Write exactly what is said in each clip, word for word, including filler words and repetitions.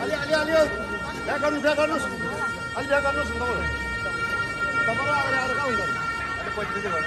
Ali, Ali, Ali, Ali. Biar kanu, biar kanu. Ali, biar kanu, sendal. Tamara, Ali, Ali, kau enggak? Ada kuat juga, kan?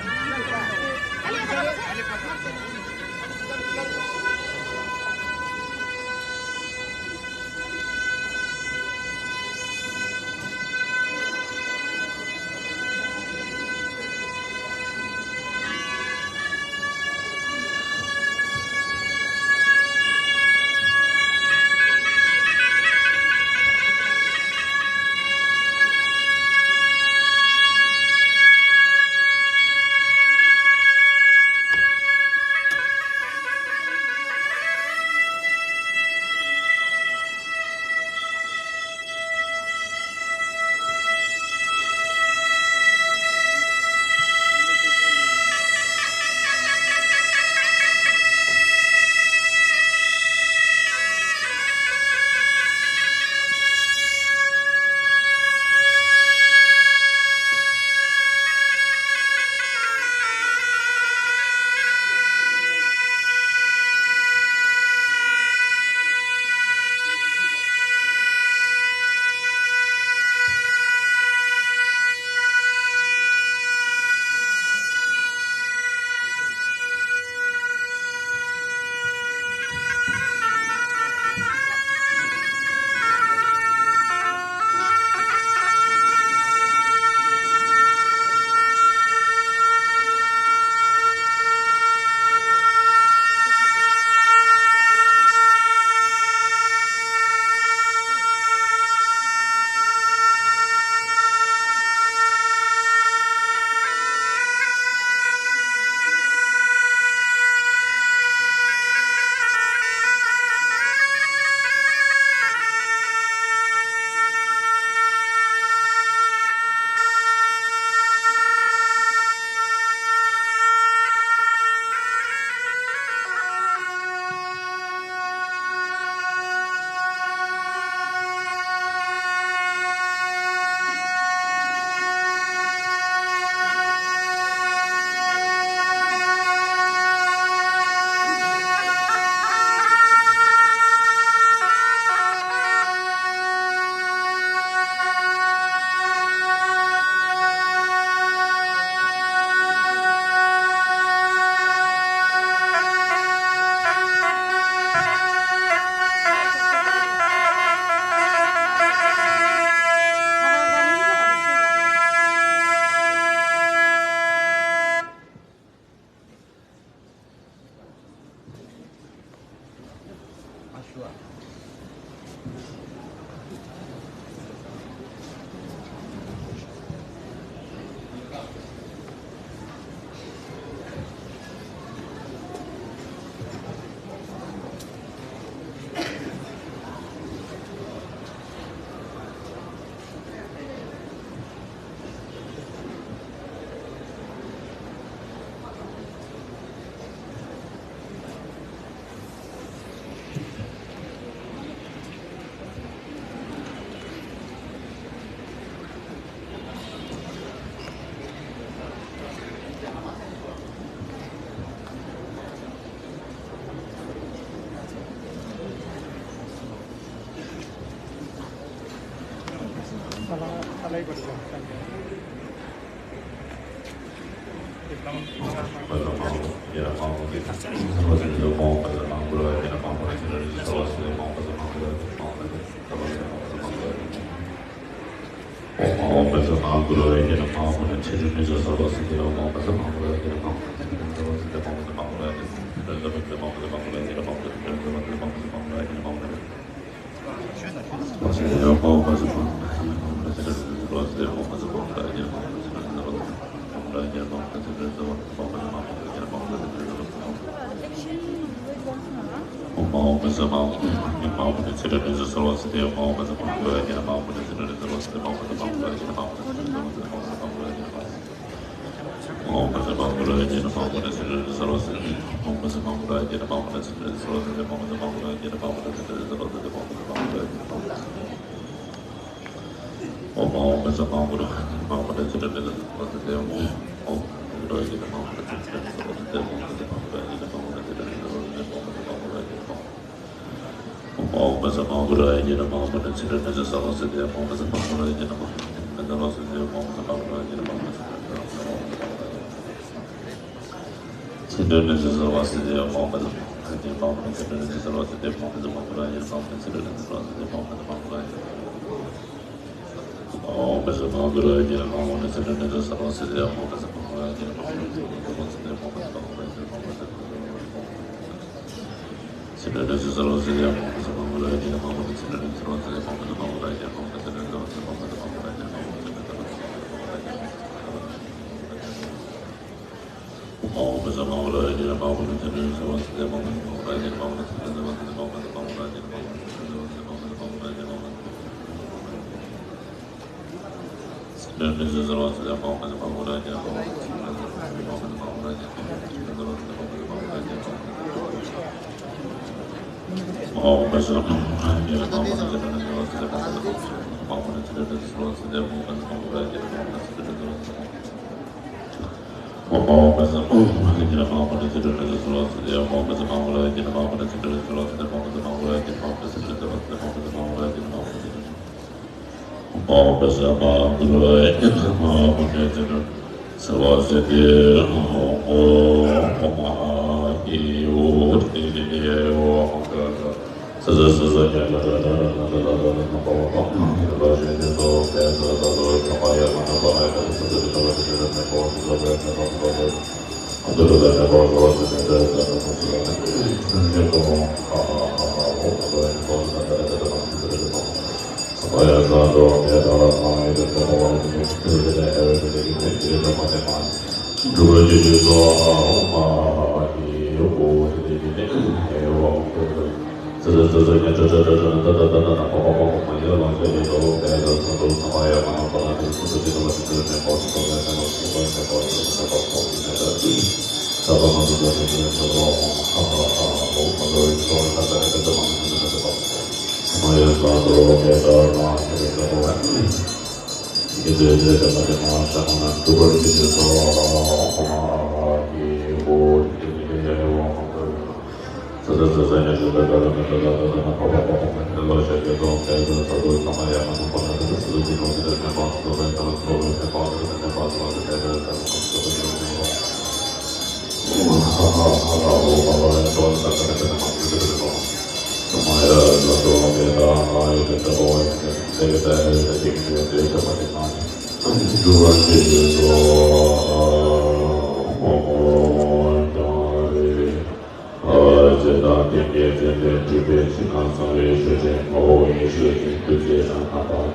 ཨ་ཇི་དང་། དེ་ནས་དེ་ལས་གྲུབ་པའི་ཕྱི་ནང་གསང་བའི་ཆོས་ཅན། ངོ་བོ་ཉིད་ཆོས་ཅན། ཐུགས་རྗེ་ཡང་དག་པ།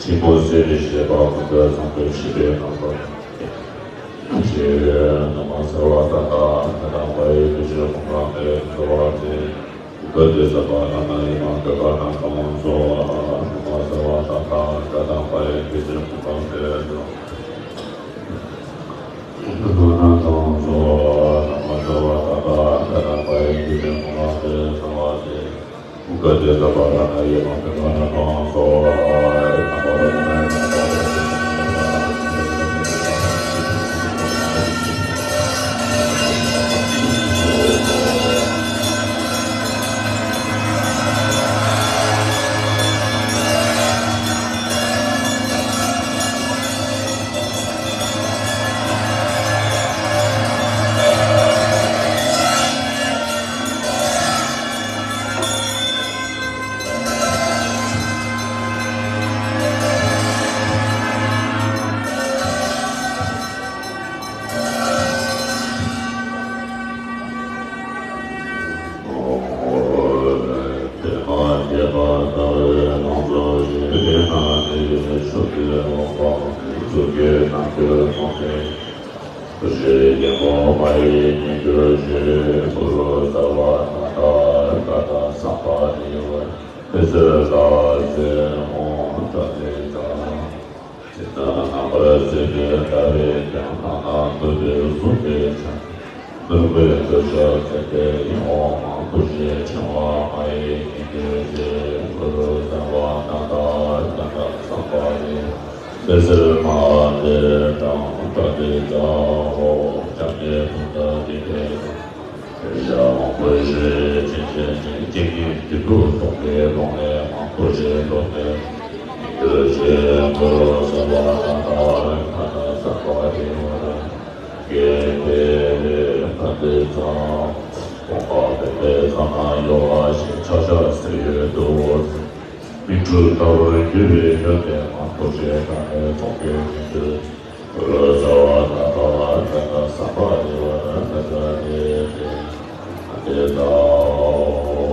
ཆེན་པོ་སྲས་ནི་བཞད་པ་ཀུན་ཏུ་བཟང་པོའི་ཤེས་པའི་རྣམ་པ། ཞེས་ན་མ་ས་བ་ཏ་ཏ་ད་དང་པ་ཡི་དུས་ཕྱིར་ཁོང་ཁ་མེད་འགྲོ་བ་ནི། ཀ་ཏི་ས་པ་ན་ན་ཡི་མ་ཀ་པ་ན་ཀ་མ་སོ། ན་མ་ས་བ་ཏ་ཏ་ད་དང་པ་ཡི་དུས་ཕྱིར་ཁོང་ཁ་མེད་འགྲོ། ཡང་དགོས་ཞེས་བྱིན་ཅན་ཅིང་། སྐྱེ་གནས་བདུན་ལུགས་སྟོང་གི་ལུང་ལས་མང་པོ་ཞིག་ཐོས་ནས། སྙིང་བསྡུས་ཀྱི་གུ་རུ་གསལ་བ་དང་ལྡན་ཐ་ན་ཟབ་པ་རེ་བར་བརྒྱན་ཏེ། ད་དེ་ཙམ་སྟོང་པ་སྟོང་པའི་ཁམས་ན་གཡོ་བ་ཞིག་ཆགས་ཆགས་སུ་ཡོད་དོ། མིག་འཕྲུལ་ལྟ་བུར་གྱུར་པའི་ཡོན་ཏན་མང་པོ་ཞིག་གང་ནས་མཐོང་གི་མི་འདུག་གུ་རུ་གསལ་བ་དང་ལྡན་ཐ་ན་ཟབ་པ་རེ་བར་ཐ་ན་དེ་དེ་དེ་ལྟའོ།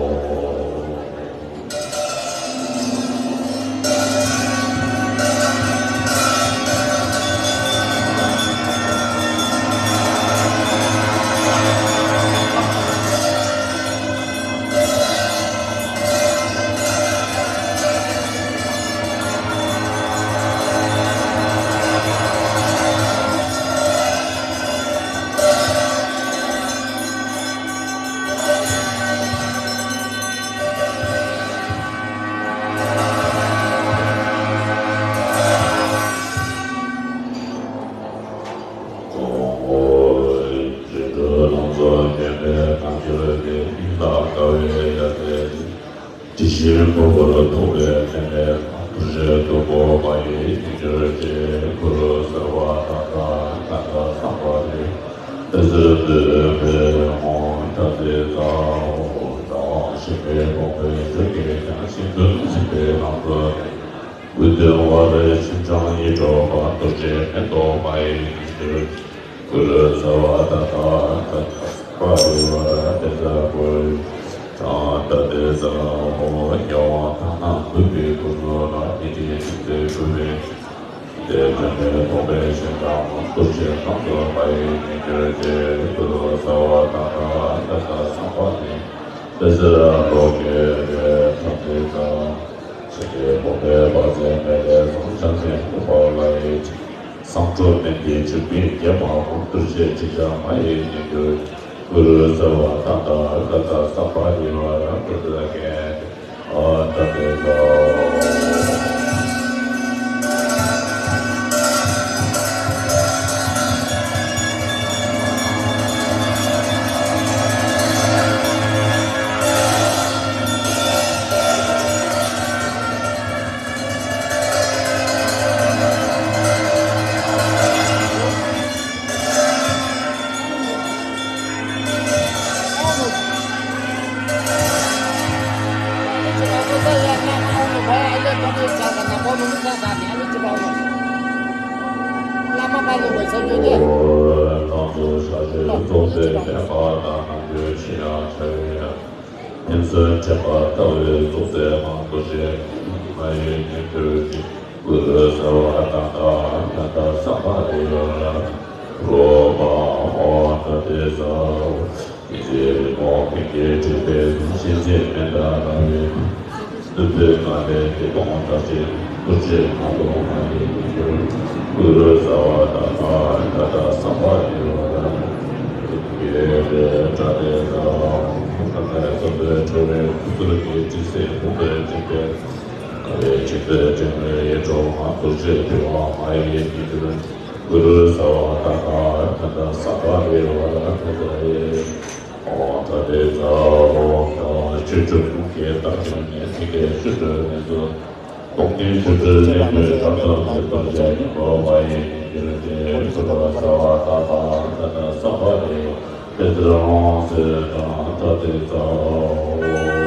དྲིལ་བུ་ལང་ཚོ་བརྒྱན་པའི་རྣམ་འགྱུར་དེ། སྙིང་ལ་དགའ་བའི་ཡ་མཚན། དྲི་ཞིམ་མོག་པོར་འཐུང་བའི་ཕྲིན་ལས། ཐུགས་རྗེའི་སྟོབས་པོ་མ་ཡིས་སྙིང་གྱུར་ཅིག་གུ་རུ་གསལ་བ་དང་ལྡན་ཐ་ན་ཟབ་པ་རེ་བར་ཏེ་ཟབ་པའི་ངང་ཐ་དེ་ལྟའོ། ལྟ་བ་ཞིག་པའི་དགོངས་པའི་ཆོས་ཀྱིས་ཀྱང་། ཤིན་ཏུ་ནུས་པའི་ལང་ཚོ་དེ། དགུ་སྟོན་བར་ཆེན་འབྲིང་ཡིད་འཕྲོག་པ། རྡོ་རྗེ་སྤྱན་སྟོང་མ་ཡིས་སྙིང་གྱུར་ཅིག་གུ་རུ་གསལ་བ་དང་ལྡན་ཐ་ན་ཟབ་པ་རེ་བར་ཏེ་ཟབ་པའི་ངང་ཐ་དེ་ལྟའོ། ཉེ་བར་མཐའ་རྣམས་འདུས་པའི་སྐུ་གཟུགས་ལ། ཉི་ཁྲི་བཞི་བརྒྱ་འབུམ་པའི་ཞིང་དེར། འབྲལ་མེད་རྟོགས་པའི་ཞིང་ཁམས། རྡོ་རྗེ་སྤྱན་སྟོང་མ་ཡིས་སྙིང་གྱུར་ཅིག་གུ་རུ་གསལ་བ་དང་ལྡན་ཐ་ན་ཟབ་པ་རེ་བར་ཏེ་ཟབ་པའི་ངང་ཐ་དེ་ལྟའོ། ཆེ་གེ་སྤོབས་པའི་དཔལ་བརྩེགས་མེ་ལས་བཟུང་། ཕྱག་ཆེན་ལྷུང་བ་ལ་ཡི་ཆིབས། བསང་ཁྲོ་མེ་འདི་བྱུག་པའི་རྒྱལ་མ་ཁོང་། རྡོ་རྗེ་ཁྲི་བྱང་མ་ཡིས་སྙིང་གྱུར་ཅིག་གུ་རུ་གསལ་བ་དང་ལྡན་ཐ་ན་ཟབ་པ་རེ་བར་ཏེ་ཟབ་པའི་ངང་ཐ་དེ་ལྟའོ། ཕན་ཚུན་འཕྲད་པ་ལྟ་བུའི་གཟུགས་མཛེས་མ། རྡོ་རྗེ་མ་ཡིས་སྙིང་གྱུར་ཅིག་གུ་རུ་གསལ་བ་དང་ལྡན་ཐ་ན་ཟབ་པ་རེ་བར་རོལ་པའོ། ད་དེ་ཟབ་པའི་ངང་ཐ་དེ་ལྟའོ། ཤིང་རྩེ་མོག་མོག་ཕུང་ཁྱེར་བྲིས་པའི་གཟུངས། གཤེད་མཛེས་མེ་འདྲ་ལ་ཡི་ཆིབས། བདུད་པའི་ངང་ལས་བདེ་སྟོང་གྲགས་ཅན། རྡོ་རྗེ་མ་སྟོང་མ་ཡིས་སྙིང་གྱུར་ཅིག་གུ་རུ་གསལ་བ་དང་ལྡན་ཐ་ན་ཟབ་པ་རེ་བར་ཏེ་ཟབ་པའི་ངང་ཐ་དེ་ལྟའོ། ཐ་ན་ཟབ་པའི་ཁྲོ་བོའི་ཁུ་ཚུར་གྱིས། དྲི་ཟའི་ཕུང་པོ་བཅིངས་པའི། དགའ་བའི་ཆིབས་པའི་སྤྲིན་ལས་ཡིད་འཕྲོག་ངང་། རྡོ་རྗེ་ཕུལ་བ་མ་ཡིས་སྙིང་གྱུར་ཅིག་གུ་རུ་གསལ་བ་དང་ལྡན་ཐ་ན་ཟབ་པ་རེ་བར་ཏེ་ཟབ་པའི་ངང་ཐ་དེ་ལྟའོ། ཆོས་སྐྱོང་དཔུང་གིས་བདག་བཅིངས་ནས། ཚིག་གི་ཆུ་སྒྲོན་ནས་སུ། སྟོང་ཐུན་ཆུ་སྒྲོན་ལེན་པའི་གྲངས་ཙམ་ཟད་པར་བྱ། སྙིང་པོ་མ་ཡིས་སྙིང་གྱུར་ཅིག་གུ་རུ་གསལ་བ་དང་ལྡན་ཐ་ན་ཟབ་པ་རེ་བར་ཏེ་ཟབ་པའི་ངང་ཐ་དེ་ལྟའོ།